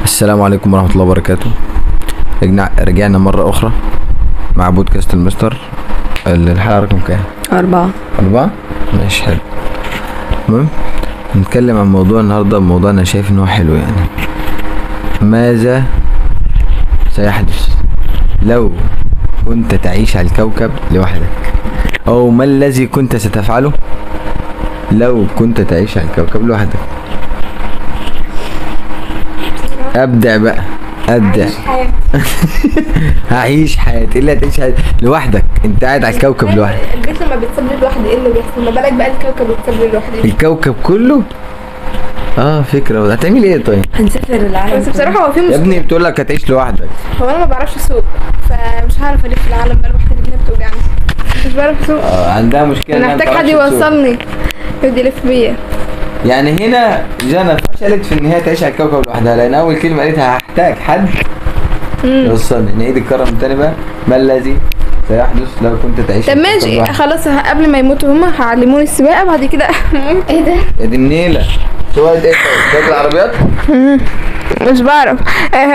السلام عليكم ورحمة الله وبركاته. رجعنا مرة أخرى مع بودكاست المستر. الحلقة رقم كام؟ 4. 4؟ ماشي، حلو. المهم نتكلم عن موضوع النهاردة، موضوع أنا شايف إن هو حلو. يعني ماذا سيحدث لو كنت تعيش على الكوكب لوحدك، أو ما الذي كنت ستفعله لو كنت تعيش على الكوكب لوحدك؟ ابدع بقى، ابدع. هعيش حياتي. ايه اللي هتعيش حياتي لوحدك؟ انت قاعد على الكوكب لوحدك. البيت لما بيتساب لوحده ايه اللي بيحصل؟ ما بالك بقى الكوكب بيتساب لوحده، الكوكب كله. فكرة. هتعمل ايه طيب؟ هنسافر العالم. بس بصراحة هو في يا مشكلة. ابني بتقول لك هتعيش لوحدك. هو انا ما بعرفش اسوق، فمش هعرف الف العالم بقى لوحدي، رجلي بتوجعني، مش بعرف اسوق. عندها مشكلة. انا محتاج حد يوصلني يقعد يلف بيا. يعني هنا جنى فشلت في ان هي تعيش على الكوكب لوحدها، لان اول كلمة قالتها هحتاج حد يوصلني. نعيد الكرم تاني بقى. ما الذي سيحدث لو كنت تعيش؟ طب ماشي خلاص، قبل ما يموتوا هما هعلموني السواقة بعد كده. ايه ده؟ يا دي النيله، سواقة ايه؟ طيب سواقة العربيات؟ مش بعرف.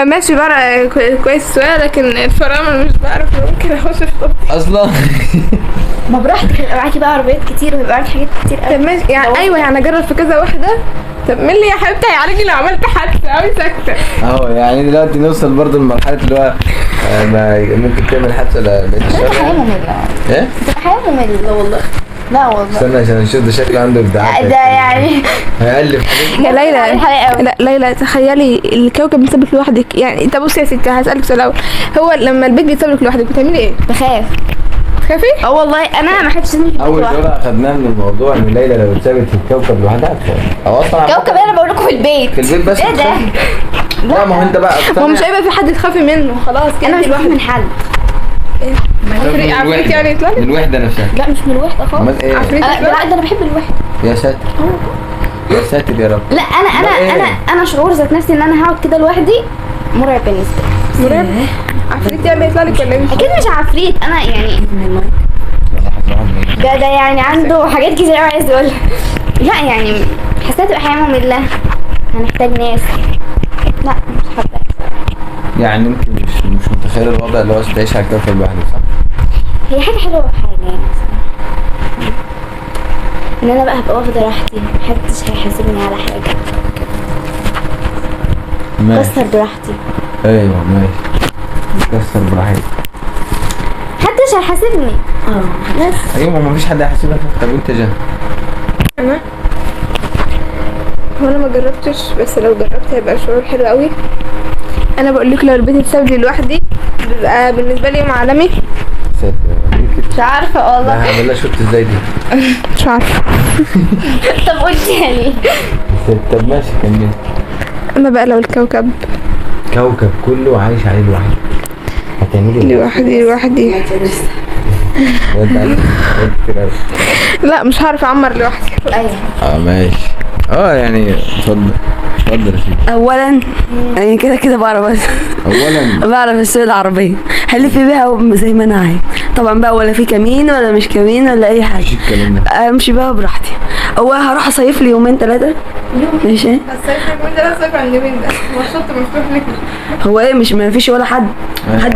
ماشي بعرف كويس السواقة، لكن الفرامل مش بعرف، ممكن اخش في طب اصلا. ما براحتك، هيبقى معاكي بقى عربيات كتير وهيبقى معاكي حاجات كتير قوي. طب ماشي يعني، ايوه يعني اجرب في كذا واحدة. طب مين اللي يا حبيبتي هيعالجني لو عملت حادثه؟ قوي ساكته اهو. يعني دلوقتي نوصل برضه لمرحلة اللي هو ما ممكن تعمل حادثه ولا بعيد الشر. حياة مملة. ايه؟ بتبقى حياة مملة. لا والله، لا والله. استنى عشان نشوف ده شكله عنده ابداعات. ده يعني هيألف يا ليلى. حلقة. لا ليلى، تخيلي الكوكب بيتسابك لوحدك. يعني طب بصي يا ستي، هسألك سؤال الاول. هو لما البيت بيتسابك لوحدك بتعملي ايه؟ بخاف. تخافي؟ اه والله انا ما حدش يسيبني في البيت اول لوحدي. جرعة اخدناها من الموضوع ان ليلى لو اتسابت في الكوكب لوحدها هتخاف. او اصلا كوكب انا بقول لكم في البيت. في البيت بس ايه ده؟ لا ما هو انت بقى هو مش هيبقى في حد تخافي منه خلاص كده. انا مش بخاف من حد. عفريت يعني يطلع من الوحدة نفسها. لا مش من الوحدة خالص. امال ايه؟ عفريت انا يطلع؟ لا، ده انا بحب الوحدة. يا ساتر يا ساتر يا رب. لا انا انا إيه؟ انا انا شعور ذات نفسي ان انا هقعد كده لوحدي مرعب بالنسبة لي. مرعب. عفريت يعني يطلع لك ولا مش؟ اكيد مش عفريت انا يعني. ده يعني عنده حاجات كتير قوي عايز يقولها. لا يعني حاسه تبقى حياة مملة، هنحتاج ناس. لا مش حابة. يعني انت مش متخيله الوضع اللي هو تعيش على الكوكب لوحدك، صح؟ هي حاجة حلوة وحاجه يعني ان انا بقى هبقى واخده راحتي، محدش هيحاسبني على حاجة. ماشي. كسر براحتي. ايوه ماشي، كسر براحتك، محدش هيحاسبني. بس ايوه ما مفيش حد هيحاسبك. طب وانت جنى؟ انا هو انا ما جربتش، بس لو جربت هيبقى شعور حلو قوي. انا بقول لك لو البيت اتساب لي لوحدي بيبقى بالنسبة لي يوم عالمي. ساتر مش عارفه والله. ده هعمل لها شوت ازاي دي؟ مش عارفه. طب قلت يعني. طب ماشي كمل. اما بقى لو الكوكب كوكب كله عايش عليه لوحده هتعملي ايه؟ لوحدي لوحدي. لا مش هعرف اعمر لوحدي. ايوه ماشي. يعني اتفضل اتفضل يا سيدي. اولا يعني كده كده بعرف اولا بعرف اسوق العربية، هلف بيها زي ما انا عايز طبعا بقى، ولا في كمين ولا مش كمين ولا اي حاجة. مفيش الكلام ده. امشي بقى براحتي. اولا هروح اصيف لي يومين 3. ماشي. الصيف يومين ده؟ الصيف عند مين ده؟ هو الشط مفتوح لك. هو ايه؟ مش ما فيش ولا حد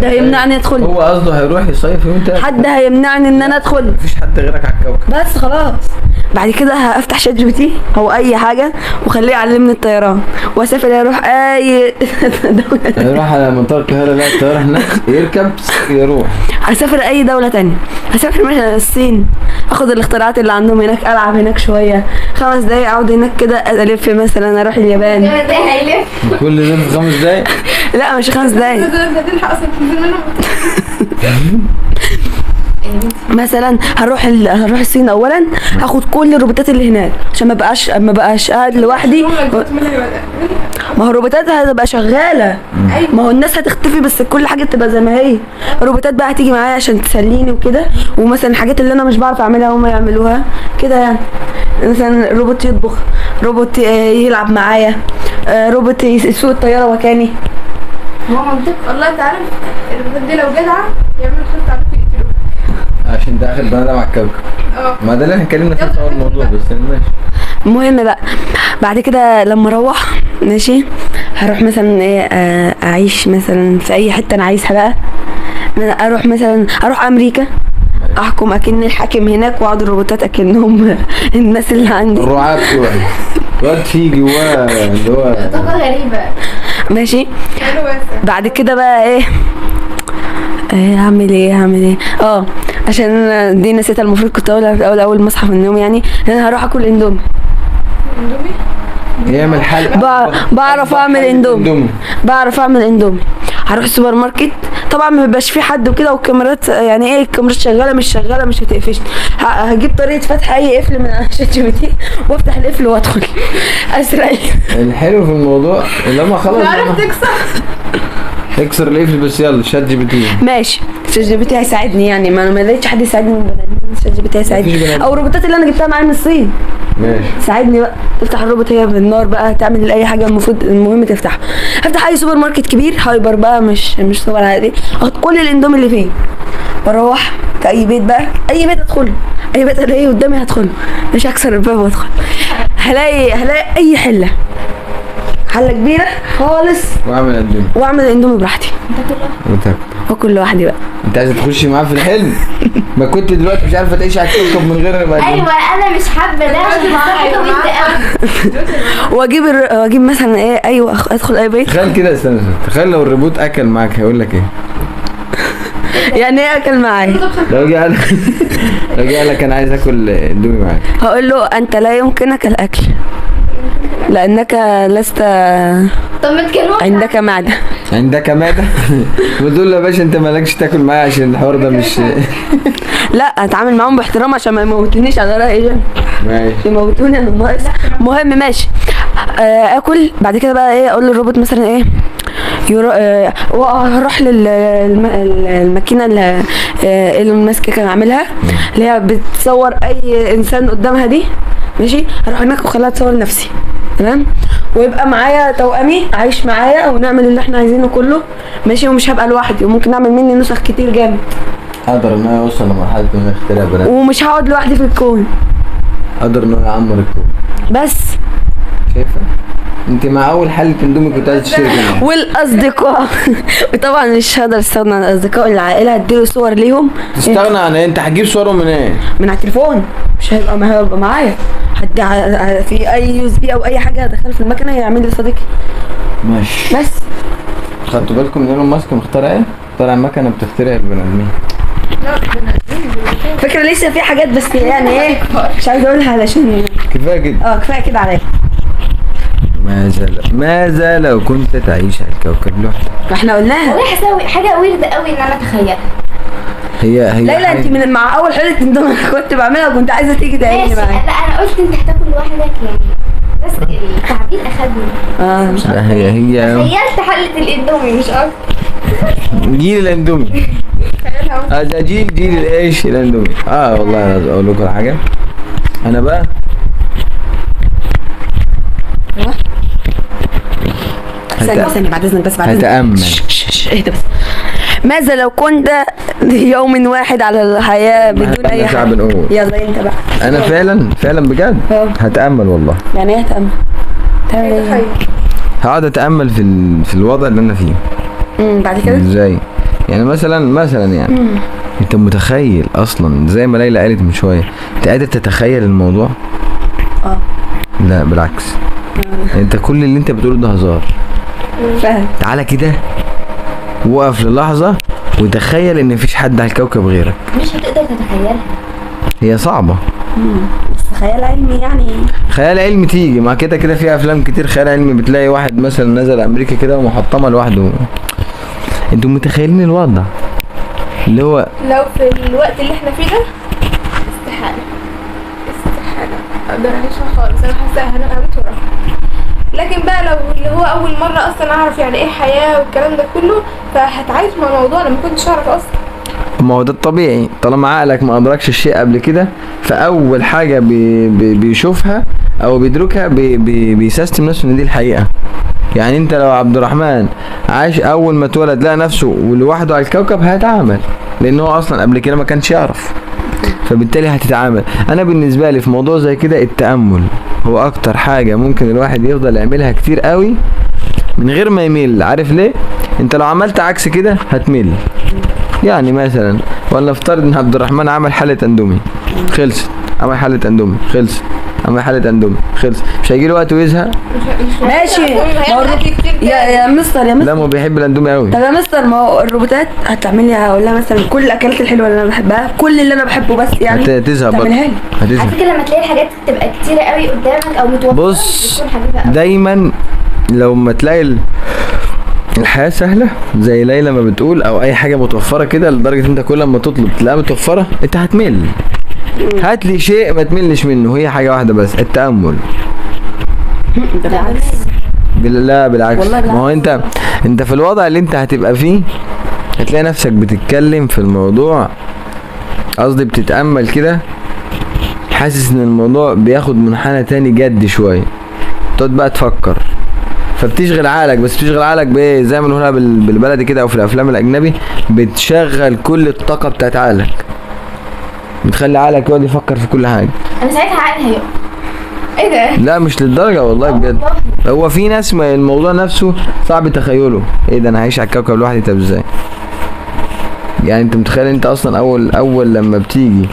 هيمنعني ادخل. هو قصده هيروح يصيف يوم 3. حد هيمنعني ان انا ادخل؟ مفيش حد غيرك على الكوكب. بس خلاص. بعد كده هفتح ChatGPT او اي حاجة وخليه يعلمني الطيران واسافر اروح اي دولة. هيروح على منطقة القاهرة، لا الطيارة هناك يركب يروح. هسافر اي دولة تانية. هسافر مثلا الصين، اخد الاختراعات اللي عندهم هناك، العب هناك شوية 5 دقايق، اقعد هناك كده الف. مثلا اروح اليابان. ده هيلف كل ده في 5 دقايق؟ لا مش 5 دقايق. هتلحق اصلا تنزل منهم. مثلا هروح هروح الصين اولا، هاخد كل الروبوتات اللي هناك عشان ما بقاش قاعد لوحدي. ما هو الروبوتات هتبقى شغالة. ما هو الناس هتختفي بس كل حاجة تبقى زي ما هي. الروبوتات بقى هتيجي معايا عشان تسليني وكده، ومثلا الحاجات اللي انا مش بعرف اعملها هم يعملوها كده يعني. مثلا روبوت يطبخ، روبوت يلعب معايا، روبوت يسوق الطيارة مكاني. هو منطق والله. انت عارف الروبوتات دي لو جدعه يعملوا خطه عليك يقتلوك عشان ده اخر بني ادم على الكوكب. ما ده اللي احنا اتكلمنا فيه في اول الموضوع، بس ماشي. المهم بقى بعد كده لما اروح ماشي هروح مثلا ايه، اعيش مثلا في اي حتة انا عايزها بقى. أنا اروح مثلا، اروح امريكا، احكم اكن الحاكم هناك، واقعد الروبوتات اكنهم الناس اللي عندي. الرعاة بتوعي. الواد في جواه اللي هو طاقة غريبة. ماشي. حلو بس. بعد كده بقى ايه، هعمل ايه، هعمل ايه، عشان انا دي نسيتها، المفروض كنت اقولها في الاول، اول ما اصحى من النوم يعني، ان انا هروح اكل اندومي. اندومي. يعمل حلقة. بعرف اعمل اندومي. بعرف اعمل اندومي. هروح السوبر ماركت، طبعا ما بيبقاش في حد وكده، والكاميرات يعني ايه، الكاميرات شغالة مش شغالة مش هتقفشني. هجيب طريقه فتح اي قفل من على ChatGPT وافتح القفل وادخل اسرق. الحلو في الموضوع لما خلاص تعرف تكسر. اكسر القفل بس، يلا ChatGPT. ماشي، ChatGPT هيساعدني يعني، ما انا ما لقيتش حد يساعدني من بني ادمين، ChatGPT مفيش هيساعدني، بني آدم. او الروبوتات اللي انا جبتها معايا من الصين. ماشي. ساعدني بقى، تفتح الروبوت هي بالنار بقى، تعمل اي حاجة المفروض، المهم تفتحها. هفتح اي سوبر ماركت كبير، hyper بقى، مش سوبر عادي، اخد كل الاندومي اللي فيه واروح في اي بيت بقى، اي بيت ادخله، اي بيت الاقيه قدامي هدخله، مش هكسر الباب وادخل. هلاقي اي حله، حله كبيرة خالص، واعمل اندومي. واعمل الاندومي براحتي، وتاكل. واكل لوحدي بقى. انت عايزه تخشي معاه في الحلم؟ ما كنت دلوقتي مش عارفه تعيشي على الكوكب من غير ما. ايوه انا مش حابة ده عشان حاسة طويلة قوي. واجيب مثلا ايه، ايوه ادخل اي بيت. تخيل كده، استنى، تخيل لو الروبوت اكل معاك هيقول لك ايه؟ يعني ايه اكل معايا؟ لو جه قال لو جه قال لك انا عايز اكل اندومي معاك. هقول له انت لا يمكنك الاكل لانك لست طب ما تكلموا عندك معده. عندك معده؟ بتقول له يا باشا انت مالكش تاكل معايا عشان الحوار ده مش لا، اتعامل معاهم باحترام عشان ما يموتونيش على راي جن. ماشي. يموتوني انا ناقص. المهم ماشي، اكل بعد كده بقى ايه، اقول للروبوت مثلا ايه، هروح للماكينه اللي ايلون ماسك كان عاملها، اللي هي بتصور اي انسان قدامها دي. ماشي، هروح هناك واخليها تصور نفسي، تمام، ويبقى معايا توأمي عايش معايا، ونعمل اللي احنا عايزينه كله. ماشي، ومش هبقى لوحدي، وممكن نعمل مني نسخ كتير جامد. قدر ان هو يوصل لمرحلة انه يخترع بنات، ومش هقعد لوحدي في الكون. قدر ان هو يعمر الكون. بس شايفه؟ انت مع اول حله اندومي كنت عايز تشتري منها. والاصدقاء. وطبعا مش هقدر استغنى عن الاصدقاء، العائلة، هديله صور ليهم. تستغنى عن ايه؟ انت هتجيب صورهم من ايه؟ من على التليفون، مش هيبقى، ما هيبقى معايا حد في اي USB او اي حاجة هدخله في المكنه يعمل لي صديقي. ماشي. بس خدتوا بالكم ان ايلون ماسك مخترع ايه؟ مخترع مكنه بتخترع البني ادمين. لا بني ادمين. فكرة لسه في حاجات بس يعني ايه، مش عايزه اقولها علشان كفاية كده. كفاية كده عليا. ماذا لو كنت تعيش على الكوكب لوحدك؟ ما احنا قلناها. والله حاسه حاجة weird قوي ان انا اتخيلها. هي ليلى انت من مع اول حله اندومي كنت بعملها وكنت عايزه تيجي تعيني ماشي. معايا. لا انا قلت انت هتاكل لوحدك يعني، بس التعبير اخدني. لا هي تخيلت حله الاندومي مش اكتر. جيل الاندومي. هذا جيل الايش؟ الاندومي. والله انا اقول لكم على حاجة. انا بقى ثانية بعد اذنك، بس بعد اذنك. هتأمل. اهدى بس. ماذا لو كنت يوم واحد على الحياة بدون اي ساعة حاجة؟ بنقول. يلا انت بقى. انا فعلا بجد هتأمل والله. يعني ايه هتأمل؟ تعمل ايه؟ هقعد اتأمل في الوضع اللي انا فيه. بعد كده؟ ازاي؟ يعني مثلا يعني انت متخيل اصلا زي ما ليلى قالت من شوية، انت قادر تتخيل الموضوع؟ لا بالعكس. انت كل اللي انت بتقوله ده هزار. فاهم. تعالى كده وقف للحظة وتخيل ان مفيش حد على الكوكب غيرك. مش هتقدر تتخيلها. هي صعبة. بس خيال علمي يعني. خيال علمي تيجي ما كده كده في افلام كتير خيال علمي، بتلاقي واحد مثلا نزل امريكا كده ومحطمة لوحده. انتوا متخيلين الوضع اللي هو لو في الوقت اللي احنا فيه ده استحالة اقدر اعيشها خالص. انا حاسة هموت وراها. لكن بقى لو اللي هو اول مرة اصلا اعرف يعني ايه حياة والكلام ده كله، فهتعايش مع الموضوع. انا ما كنتش اعرف اصلا. ما هو ده الطبيعي، طالما عقلك ما ادركش الشيء قبل كده، فاول حاجة بي بي بيشوفها او بيدركها بي بي بي system نفسه ان دي الحقيقة. يعني انت لو عبد الرحمن عاش اول ما اتولد لقى نفسه ولوحده على الكوكب هيتعامل، لان هو اصلا قبل كده ما كانش يعرف، فبالتالي هتتعامل. انا بالنسبة لي في موضوع زي كده التامل هو اكتر حاجة ممكن الواحد يفضل يعملها كتير قوي، من غير ما يمل. عارف ليه؟ انت لو عملت عكس كده هتمل. يعني مثلا ولنفترض ان عبد الرحمن عمل حلة اندومي خلصت، عمل حلة اندومي خلصت، عمل حلة اندومي خلصت، مش هيجي له وقت ويزهق؟ ماشي. يا مستر يا مستر، لا ما هو بيحب الاندومي قوي. طب يا مستر، ما هو الروبوتات هتعمل لي، هقول لها مثلا كل الاكلات الحلوة اللي انا بحبها، كل اللي انا بحبه بس يعني هتزهق برضه، تعملها لي. هتزهق. على فكرة لما تلاقي الحاجات تبقى كتيرة قوي قدامك او متوفرة بص، بتكون حبيبه قوي. دايما لو ما تلاقي الحياة سهلة زي ليلى ما بتقول، او اي حاجة متوفرة كده لدرجة انت كل ما تطلب تلاقيها متوفرة، انت هتمل. هات لي شيء ما تملش منه، هي حاجة واحدة بس، التأمل. بالعكس. لا بالعكس. والله بالعكس. ما هو انت في الوضع اللي انت هتبقى فيه هتلاقي نفسك بتتكلم في الموضوع، قصدي بتتأمل كده، حاسس ان الموضوع بياخد منحنى تاني جد شوية، تقعد بقى تفكر، فبتشغل عقلك. بس بتشغل عقلك بايه؟ زي ما بنقولها بالبلدي كده او في الافلام الاجنبي، بتشغل كل الطاقة بتاعت عقلك، بتخلي عقلك يقعد يفكر في كل حاجة. انا ساعتها عقلي هيقف. ايه ده؟ لا مش للدرجة والله بجد. والله. هو في ناس ما الموضوع نفسه صعب تخيله، ايه ده انا هعيش على الكوكب لوحدي؟ طب ازاي؟ يعني انت متخيل انت اصلا اول لما بتيجي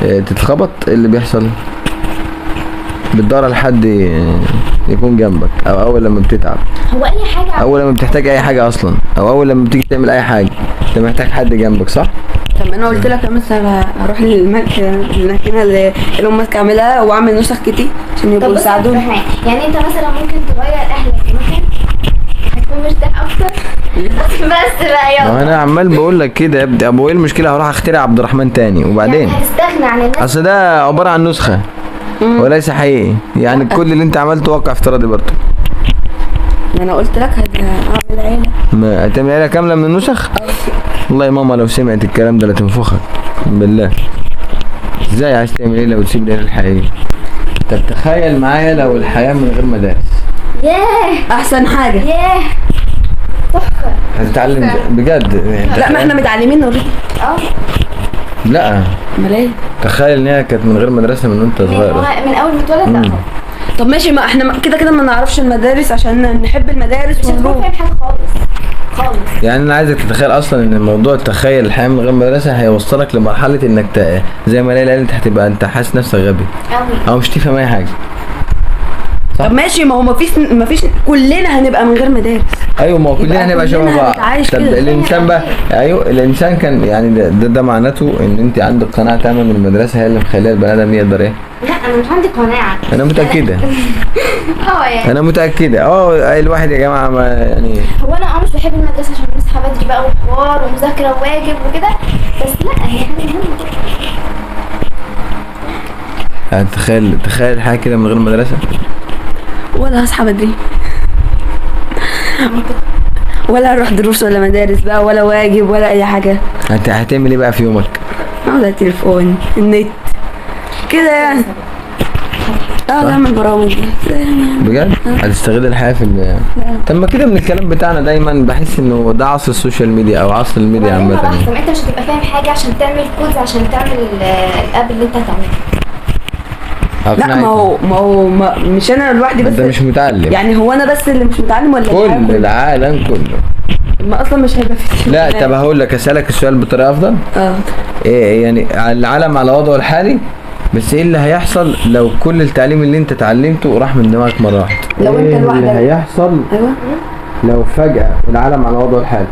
تتخبط ايه اللي بيحصل؟ بتدور على حد يكون جنبك، او اول لما بتتعب، هو اي حاجة اول لما بتحتاج اي حاجة اصلا، او اول لما بتيجي تعمل اي حاجة انت محتاج حد جنبك، صح؟ طب انا قلت لك يا مستر هروح للماكينه اللي ايلون ماسك عاملها واعمل نسخ كتير عشان طب يبقوا بص يا عبد يساعدوني. الرحمن، يعني انت مثلا ممكن تغير اهلك، ممكن هتكون مرتاح اكتر. بس بقى يلا. ما انا عمال بقول لك كده يا ابني. ابو ايه المشكلة؟ هروح اخترع عبد الرحمن تاني وبعدين يعني هتستغنى عن الناس. اصل ده عبارة عن نسخه وليس حقيقي، يعني كل اللي انت عملته واقع افتراضي برضه. ما انا قلت لك هعمل عيله. ما هتعمل عيله كاملة من النسخ؟ والله يا ماما لو سمعت الكلام ده لا تنفخك بالله. ازاي عايز تعمل عيله وتسيب العيلة الحقيقية؟ طب تخيل معايا لو الحياة من غير مدارس. ياه احسن حاجة. ياه تحفة. هتتعلم بجد؟ لا ما احنا متعلمين already. اه لا امال ايه؟ تخيل ان هي كانت من غير مدرسه من وانت صغير. من اول ما اتولد. لا طب ماشي، ما احنا كده كده ما نعرفش المدارس عشان نحب المدارس مش هتكون ونروح. فاهم حاجة خالص خالص. يعني انا عايزك تتخيل اصلا ان الموضوع تخيل الحياة من غير مدرسه هيوصلك لمرحلة انك زي ما ليلى قالت هتبقى انت حاسس نفسك غبي قوي او مش تفهم اي حاجة. صح؟ طب ماشي، ما هو ما فيش كلنا هنبقى من غير مدارس. ايوه ما هو كلنا هنبقى شبه بعض. هنتعايش طب كده. الانسان بقى، ايوه الانسان كان يعني ده معناته ان انت عندك قناعة تامة ان المدرسة هي اللي مخليه البني ادم يقدر ايه؟ لا انا مش عندي قناعة. انا متاكدة. اه يعني انا متاكدة. الواحد يا جماعة ما يعني هو انا مش بحب المدرسة عشان بنصحى بدري بقى وحوار ومذاكره وواجب وكده، بس لا هي حاجة مهمة. تخيل حاجة كده من غير مدرسه. ولا هصحى بدري ولا هروح دروس ولا مدارس بقى ولا واجب ولا اي حاجة. هتعمل ايه بقى في يومك؟ اقعد على التليفون، النت كده يعني. اعمل برامج بجد؟ هتستغل الحياة في طب ما كده من الكلام بتاعنا دايما بحس انه ده عصر ال social media او عصر الميديا عامة. لحظة، ما انت مش هتبقى فاهم حاجة عشان تعمل codes، عشان تعمل ال app اللي انت هتعمله. لا ما هو ما مش انا لوحدي بس. انت مش متعلم يعني هو انا بس اللي مش متعلم ولا كل العالم كله؟ ما اصلا مش هيبقى في. لا طب هقول لك، اسالك السؤال بطريقة افضل. ايه يعني العالم على وضعه الحالي، بس ايه اللي هيحصل لو كل التعليم اللي انت اتعلمته راح من دماغك مرة واحدة؟ لو انت لوحدك ايه اللي هيحصل؟ ايوه لو فجاة العالم على وضعه الحالي،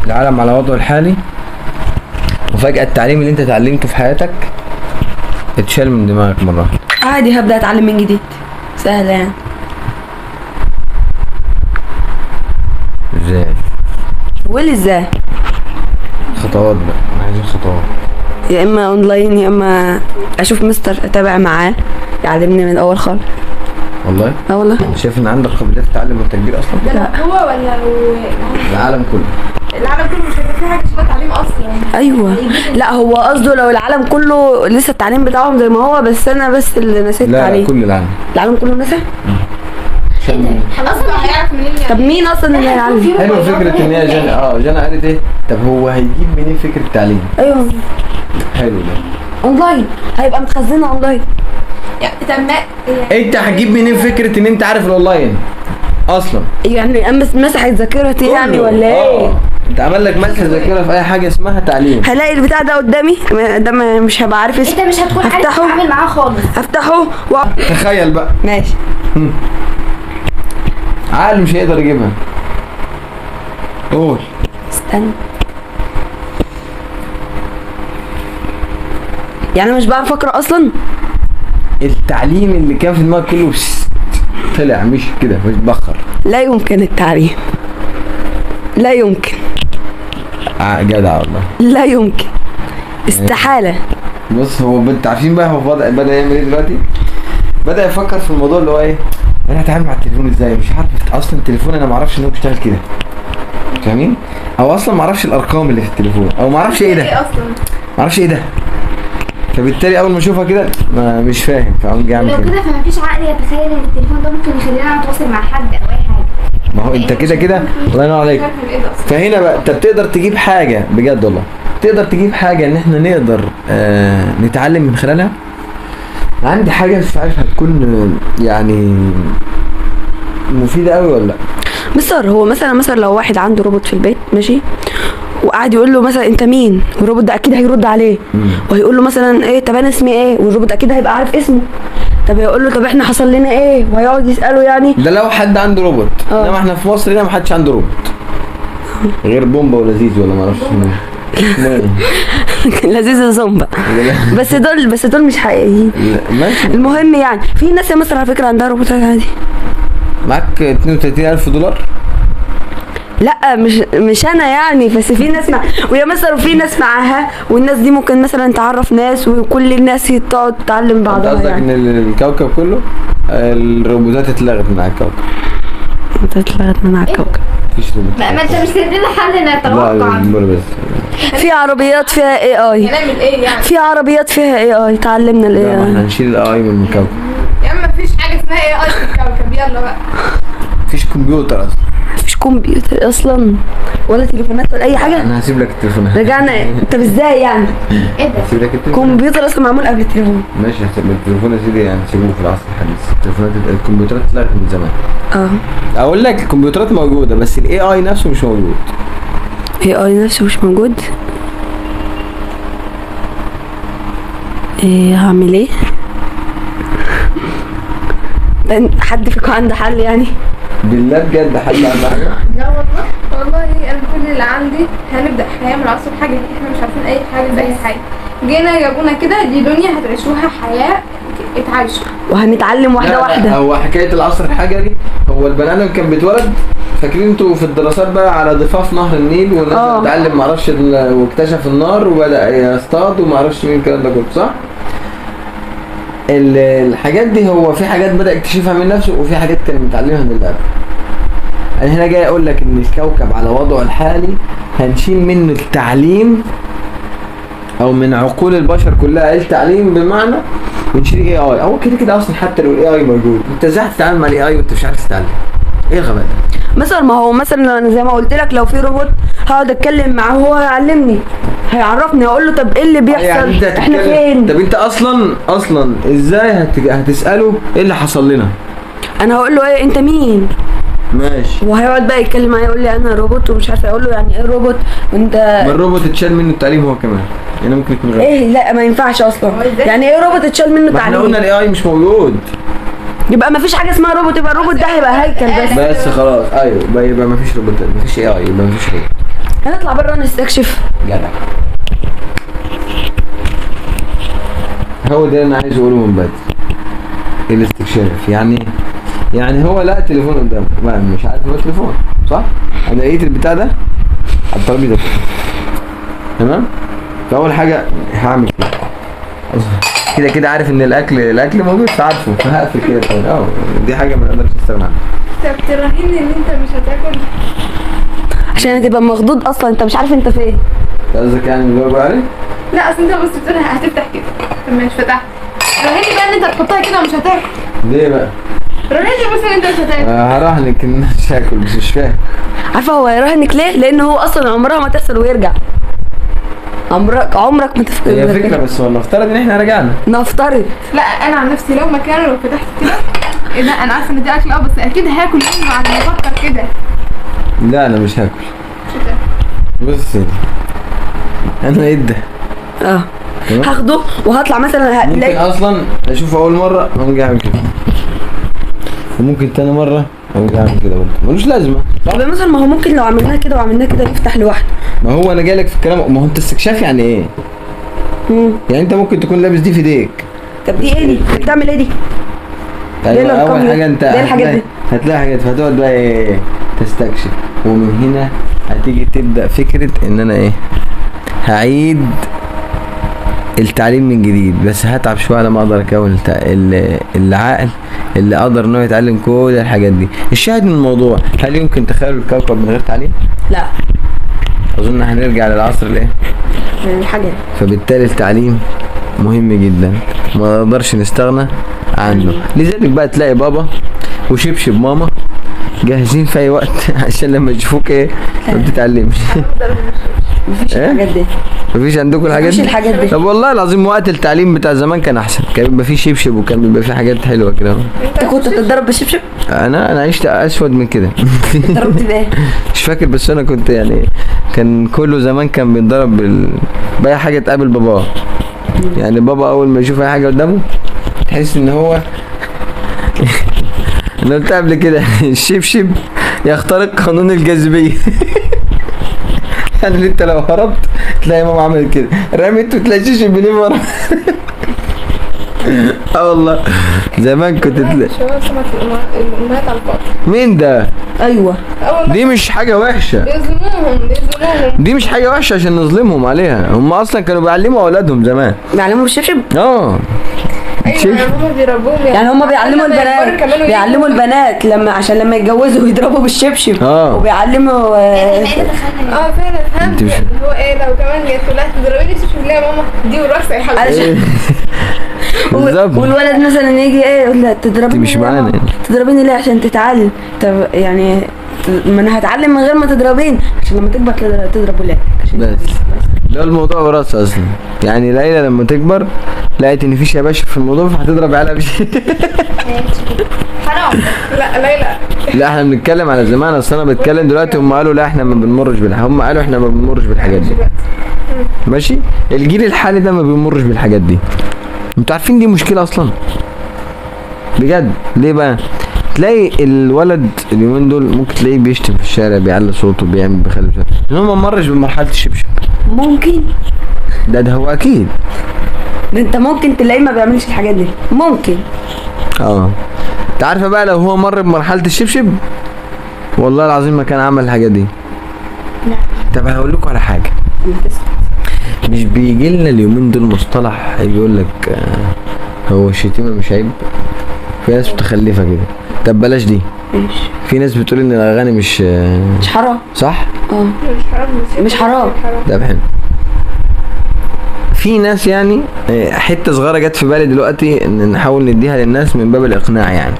العالم على وضعه الحالي، وفجاة التعليم اللي انت اتعلمته في حياتك اتشال من دماغك مرة واحدة. عادي هبدا اتعلم من جديد، سهلة يعني. ازاي؟ قول ازاي؟ خطوات بقى، عايزين خطوات. يا اما اونلاين يا اما اشوف مستر اتابع معاه يعلمني من الاول خالص. والله؟ اه والله. شايف ان عندك قابلية تتعلم والتكبير اصلا؟ لا هو ولا العالم كله. العالم كله مش هيبقى فيه حاجة اسمها تعليم اصلا. ايوه لا هو قصده لو العالم كله لسه التعليم بتاعهم زي ما هو، بس انا بس اللي نسيت لا التعليم. كل العالم. العالم كله نسى؟ اصلا هيعرف منين يعني؟ طب مين اصلا اللي هيعلم؟ حلو فكرة ان هي جنى، جنى قالت ايه؟ طب هو هيجيب منين فكرة التعليم؟ ايوه حلو ده. اونلاين، هيبقى متخزنه اونلاين. يعني طب ما يعني انت هتجيب منين فكرة ان انت عارف الاونلاين اصلا؟ يعني مسحت ذاكرتي يعني كله. ولا ايه؟ انت عمل لك مسح ذاكره في اي حاجة اسمها تعليم. هلاقي البتاع ده قدامي، ده مش هبقى عارف اسمه. انت مش هتكون عارف هفتحه. تتعامل معاه خالص. هفتحه تخيل بقى، ماشي. عقل مش هيقدر يجيبها. قول. استنى، يعني انا مش بعرف اقرا اصلا. التعليم اللي كان في دماغك كله طلع مش كده، مش بخر. لا يمكن التعليم، لا يمكن. جدع والله. لا يمكن، استحالة. بص هو انت عارفين بقى هو بدأ يعمل ايه دلوقتي؟ بدأ يفكر في الموضوع اللي هو ايه؟ انا هتعامل مع التليفون ازاي؟ مش عارف اصلا التليفون، انا ما اعرفش ان هو بيشتغل كده. فاهمين؟ او اصلا ما اعرفش الارقام اللي في التليفون، او ما اعرفش ايه ده، ايه اصلا؟ ما اعرفش ايه ده. فبالتالي اول ما اشوفها كده ما مش فاهم، فاقوم جاي اعمل لو كده. كده فمفيش عقل يتخيل ان التليفون ده ممكن يخلينا نتواصل مع حد او اي حاجة. ما هو انت كده كده، الله ينور عليك. مش عارفه ايه ده اصلا. فهنا بقى انت بتقدر تجيب حاجة بجد والله، تقدر تجيب حاجة ان احنا نقدر نتعلم من خلالها. عندي حاجة مش عارف هتكون يعني مفيدة قوي ولا لا. مستر، هو مثلا لو واحد عنده روبوت في البيت، ماشي، وقعد يقول له مثلا انت مين، والروبوت ده اكيد هيرد عليه وهيقول له مثلا ايه، طب انا اسمي ايه، والروبوت اكيد هيبقى عارف اسمه. طب هيقول له طب احنا حصل لنا ايه، وهيقعد يساله يعني. ده لو حد عنده روبوت. انما احنا في مصر هنا ما حدش عنده روبوت غير بومبا ولذيذ ولا ما اعرفش اسمه ايه. لذيذ زومبا. بس دول مش حقيقيين. لا، ماشي. المهم يعني في ناس مثلا على فكرة عندها روبوتات عادي. معاك 32000 دولار؟ لا مش انا يعني، بس في ناس مع ويا مثلا في ناس معاها، والناس دي ممكن مثلا تعرف ناس، وكل الناس تقعد تعلم انت بعضها قصدك يعني. ان الكوكب كله الروبوتات اتلغت من على الكوكب؟ انت اتلغت من على الكوكب. مفيش روبوتات. ما انت مش تدينا حل نتوقع. لا بس في عربيات فيها AI. هنعمل ايه يعني؟ في عربيات فيها AI، تعلمنا ال لا، ما احنا AI. هنشيل ال AI من الكوكب. يا عم مفيش حاجة اسمها AI في الكوكب، يلا بقى. مفيش كمبيوتر اصلا. مفيش كمبيوتر اصلا ولا تليفونات ولا اي حاجة. انا هسيب لك التليفون. رجعنا. طب ازاي يعني؟ ايه ده؟ هسيب لك التليفون. كمبيوتر اصلا معمول قبل التليفون. ماشي، هسيب التليفون يا سيدي، يعني هسيبوه في العصر الحديث. التليفونات الكمبيوترات اتلغت من زمان. اقول لك الكمبيوترات موجودة بس ال AI نفسه مش موجود. AI نفسه مش موجود. ايه هعمل ايه؟ ده حد فيكم عنده حل يعني؟ بالله بجد حد عنده حاجة؟ لا والله والله انا كل اللي عندي هنبدا حياة من العصر الحجري، احنا مش عارفين اي حاجة في اي حاجة. جينا جابونا كده، دي دنيا هتعيشوها حياة اتعايشوا. وهنتعلم واحدة لا، لا، واحدة. هو حكاية العصر الحجري، هو البني ادم كان بيتولد، فاكرين انتوا في الدراسات بقى على ضفاف نهر النيل، والناس اتعلم معرفش واكتشف النار وبدا يصطاد ومعرفش مين الكلام ده كله، صح؟ الحاجات دي هو في حاجات بدا يكتشفها من نفسه، وفي حاجات كان متعلمها من اللعبة. انا هنا جاي اقول لك ان الكوكب على وضعه الحالي هنشيل منه التعليم، او من عقول البشر كلها التعليم، بمعنى ونشيل AI. هو كده كده اصلا حتى لو ال AI موجود، انت ازاي هتتعامل مع ال AI وانت مش عارف تتعلم؟ ايه الغباء ده؟ مثلا ما هو مثلا انا زي ما قلت لك، لو في روبوت هقعد اتكلم معاه وهو هيعلمني، هيعرفني، اقول له طب ايه اللي بيحصل؟ يعني انت احنا هتتكلم- فين؟ طب انت اصلا ازاي هتساله ايه اللي حصل لنا؟ انا هقول له ايه، انت مين؟ ماشي. وهيقعد بقى يتكلم معايا يقول لي انا روبوت ومش عارفه، اقول له يعني ايه روبوت وانت ما الروبوت اتشال منه التعليم هو كمان، يعني ممكن يكون غبي. ايه؟ لا ما ينفعش اصلا. يعني ايه روبوت اتشال منه ما احنا قلنا تعليم؟ ال AI مش موجود. يبقى ما فيش حاجة اسمها روبوت، يبقى الروبوت ده هيبقى هيكل بس. بس خلاص، ايوه يبقى ما فيش روبوت، ما فيش AI، يبقى ما فيش روبوت. هنطلع بره نستكشف. جدع. هو ده اللي انا عايز اقوله من بدري. الاستكشاف يعني ايه؟ يعني هو لقى تليفون قدامه، ما مش عارف هو تليفون صح؟ انا لقيت البتاع ده على الترابيزة كده. تمام؟ فاول حاجة هعمل كده. كده كده عارف ان الاكل موجود، فعارفه، فهقفل كده تاني. دي حاجة ما نقدرش نستغنى عنها. طب تراهني ان انت مش هتاكل؟ عشان هتبقى مخضوض اصلا، انت مش عارف انت فين. انت قصدك يعني اللي هو بيقول عليه؟ لا اصل انت بص بتقول هتفتح كده، طب ماشي فتحت. راهني بقى ان انت هتحطها كده ومش هتاكل. ليه بقى؟ راهني بس ان انت مش هتاكل. هراهنك ان مش هاكل، بس مش فاهم. عارفه هو هيراهنك ليه؟ لان هو اصلا عمرها ما تحصل ويرجع. عمرك ما تفكر. هي فكرة، بس هو نفترض ان احنا رجعنا. نفترض. لا انا عن نفسي لو مكانه، لو فتحت كده ايه ده، انا عارفه ان دي اكل بس اكيد هاكل منه بعد ما افكر كده. لا انا مش هاكل. بص انا ايه ده؟ هاخده وهطلع مثلا. ممكن اصلا اشوفه اول مرة اقوم جاي اعمل كده، وممكن تاني مرة اقوم جاي اعمل كده برضه، ملوش لازمه. طب مثلا ما هو ممكن لو عملناه كده وعملناه كده يفتح لوحده. ما هو انا جايلك في الكلام، ما هو انت استكشاف يعني ايه؟ يعني انت ممكن تكون لابس دي في ايديك. طب دي ايه دي؟ بتعمل ايه دي؟ ايوه اول حاجة انت الحاجات دي هتلاقي حاجات، فهتقعد بقى ايه تستكشف، ومن هنا هتيجي تبدا فكرة ان انا ايه هعيد التعليم من جديد، بس هتعب شوية على ما اقدر اكون العقل اللي اقدر ان هو يتعلم كل الحاجات دي. الشاهد من الموضوع، هل يمكن تخيل الكوكب من غير تعليم؟ لا. اظن هنرجع للعصر الايه؟ الحاجات. فبالتالي التعليم مهم جدا، ما نقدرش نستغنى عنه. لذلك بقى تلاقي بابا وشبشب ماما جاهزين في اي وقت عشان لما يشوفوك ايه ما بتتعلمش. مفيش الحاجات دي. مفيش عندكم الحاجات دي؟ مفيش الحاجات دي. طب والله العظيم وقت التعليم بتاع زمان كان احسن، كان بيبقى فيه شبشب وكان بيبقى فيه حاجات حلوة كده. انت كنت بتتضرب بالشبشب؟ انا عشت اسود من كده. اتضربت بايه؟ مش فاكر، بس انا كنت يعني كان كله زمان كان بيتضرب باي حاجة تقابل باباه. يعني بابا اول ما يشوف اي حاجة قدامه تحس ان هو انا قلت قبل كده الشبشب يخترق قانون الجاذبية. يعني انت لو هربت تلاقي ماما عملت كده، رمت وتلاقي الشبشب بيلف ورا. اه والله زمان كنت تلاقي الامهات على الفاضي. مين ده؟ ايوه دي مش حاجة وحشة، بيظلموهم. دي مش حاجة وحشة عشان نظلمهم عليها، هم اصلا كانوا بيعلموا اولادهم زمان. بيعلموا بالشبشب؟ اه ايوه هم بيربوهم يعني هم بيعلموا البنات، بيعلموا البنات لما عشان لما يتجوزوا يضربوا بالشبشب. وبيعلموا فعلا فهمت اللي هو ايه، لو كمان جت لها تضربيني شبشب ليه يا ماما؟ دي وراثه يا حبيبتي. والولد مثلا يجي ايه يقول لها تضربيني مش معانا، تضربيني ليه؟ عشان تتعلم. طب يعني ما انا هتعلم من غير ما تضربيني، عشان لما تكبر تضرب ولادك. بس ده الموضوع وراثه اصلا. يعني ليلى لما تكبر لقيت ان في شباشب في الموضوع فهتضرب عيالها حرام. لا ليلى لا احنا بنتكلم على زمان، اصل انا بتكلم دلوقتي هم قالوا لا احنا ما بنمرش بالحاجات، هم قالوا احنا ما بنمرش بالحاجات دي. ماشي، الجيل الحالي ده ما بيمرش بالحاجات دي. انتوا عارفين دي مشكلة اصلا بجد. ليه بقى؟ تلاقي الولد اليومين دول ممكن تلاقيه بيشتم في الشارع، بيعلي صوته، بيعمل بيخلي، لان هو ما مرش بمرحلة الشبشب. ممكن ده هو اكيد. ده انت ممكن تلاقيه ما بيعملش الحاجات دي، ممكن. انت عارفه بقى لو هو مر بمرحلة الشبشب والله العظيم ما كان عمل الحاجات دي. لا. طب هقول لكم على حاجة، مش بيجي لنا اليومين دول مصطلح بيقول لك هو الشتيمة مش عيب؟ في ناس متخلفة كده. طب بلاش دي. ماشي. في ناس بتقول ان الاغاني مش حرام، صح؟ مش حرام، مش حرام. ده حلو. في ناس يعني حتة صغيرة جت في بالي دلوقتي ان نحاول نديها للناس من باب الاقناع. يعني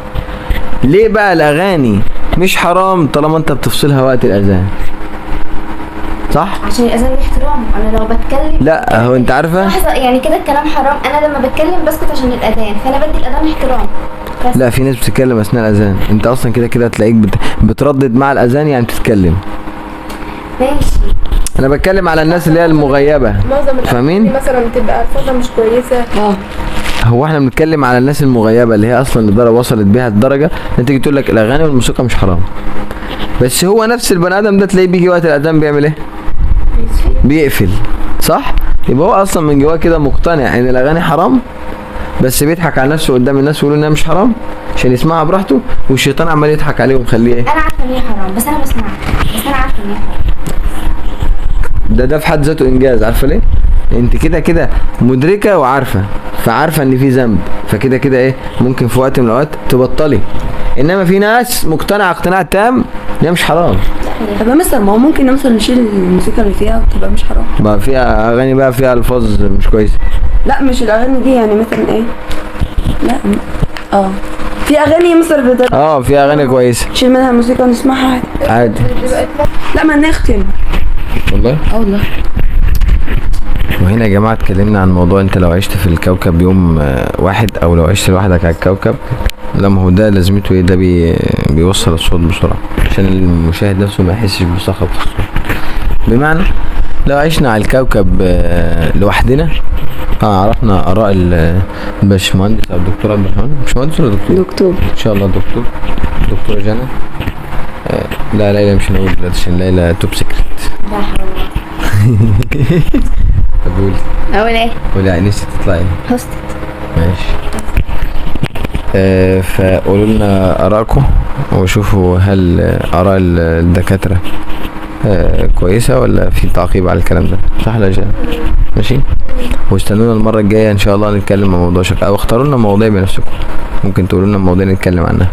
ليه بقى الاغاني مش حرام طالما انت بتفصلها وقت الاذان؟ صح؟ عشان الاذان ليه احترام. انا لو بتكلم لا هو انت عارفه لحظة يعني كده الكلام حرام. انا لما بتكلم بسكت عشان الاذان، فانا بدي الاذان احترام. بس لا في ناس بتتكلم اثناء الاذان، انت اصلا كده كده تلاقيك بتردد مع الاذان، يعني بتتكلم. ماشي. انا بتكلم على الناس اللي هي المغيبة، معظم فاهمين؟ مثلا بتبقى الفاظها مش كويسة. هو احنا بنتكلم على الناس المغيبة اللي هي اصلا لدرجة وصلت بيها الدرجة ان تيجي تقول لك الاغاني والموسيقى مش حرام، بس هو نفس البني ادم ده تلاقيه بيجي وقت الاذان بيعمل ايه؟ بيقفل، صح؟ يبقى هو اصلا من جواه كده مقتنع ان الاغاني حرام، بس بيضحك على نفسه قدام الناس ويقول انها مش حرام عشان يسمعها براحته، والشيطان عمال يضحك عليه ومخليه ايه؟ انا عارفه ان هي حرام بس انا بسمعها، بس انا عارفه ان هي حرام. ده في حد ذاته انجاز. عارفه ليه؟ انت كده كده مدركه وعارفه، فعارفه ان في ذنب، فكده كده ايه ممكن في وقت من الاوقات تبطلي. انما في ناس مقتنعة اقتناع تام ان هي مش حرام. طب يا مستر ما هو ممكن مثلا نشيل الموسيقى اللي فيها وتبقى مش حرام. بقى فيها اغاني بقى فيها الفاظ مش كويسة. لا مش الاغاني دي، يعني مثلا ايه؟ لا في اغاني مصر بتبقى في اغاني كويسة نشيل منها الموسيقى ونسمعها عادي. لا ما نختم والله والله. وهنا يا جماعة اتكلمنا عن موضوع انت لو عشت في الكوكب يوم واحد، او لو عشت لوحدك على الكوكب. لا ما هو ده لازمته ايه؟ ده بيوصل الصوت بسرعة عشان المشاهد نفسه ما يحسش بصخب في الصوت. بمعنى لو عشنا على الكوكب لوحدنا، عرفنا اراء الباشمهندس او الدكتور عبد الرحمن. باشمهندس ولا دكتور؟ دكتور. ان شاء الله دكتور. دكتورة جنى. لا ليلى مش هنقول دلوقتي عشان ليلى top secret. لا حول الله. طب قولي. اقول ايه؟ قولي يعني نفسك تطلعي ايه؟ host. ماشي. فقولوا لنا آرائكم وشوفوا هل آراء الدكاترة كويسة ولا في تعقيب على الكلام ده، صح ولا يا جنى؟ ماشي، واستنونا المرة الجاية إن شاء الله نتكلم عن موضوع شك، أو اختاروا لنا مواضيع بنفسكم، ممكن تقولوا لنا مواضيع نتكلم عنها.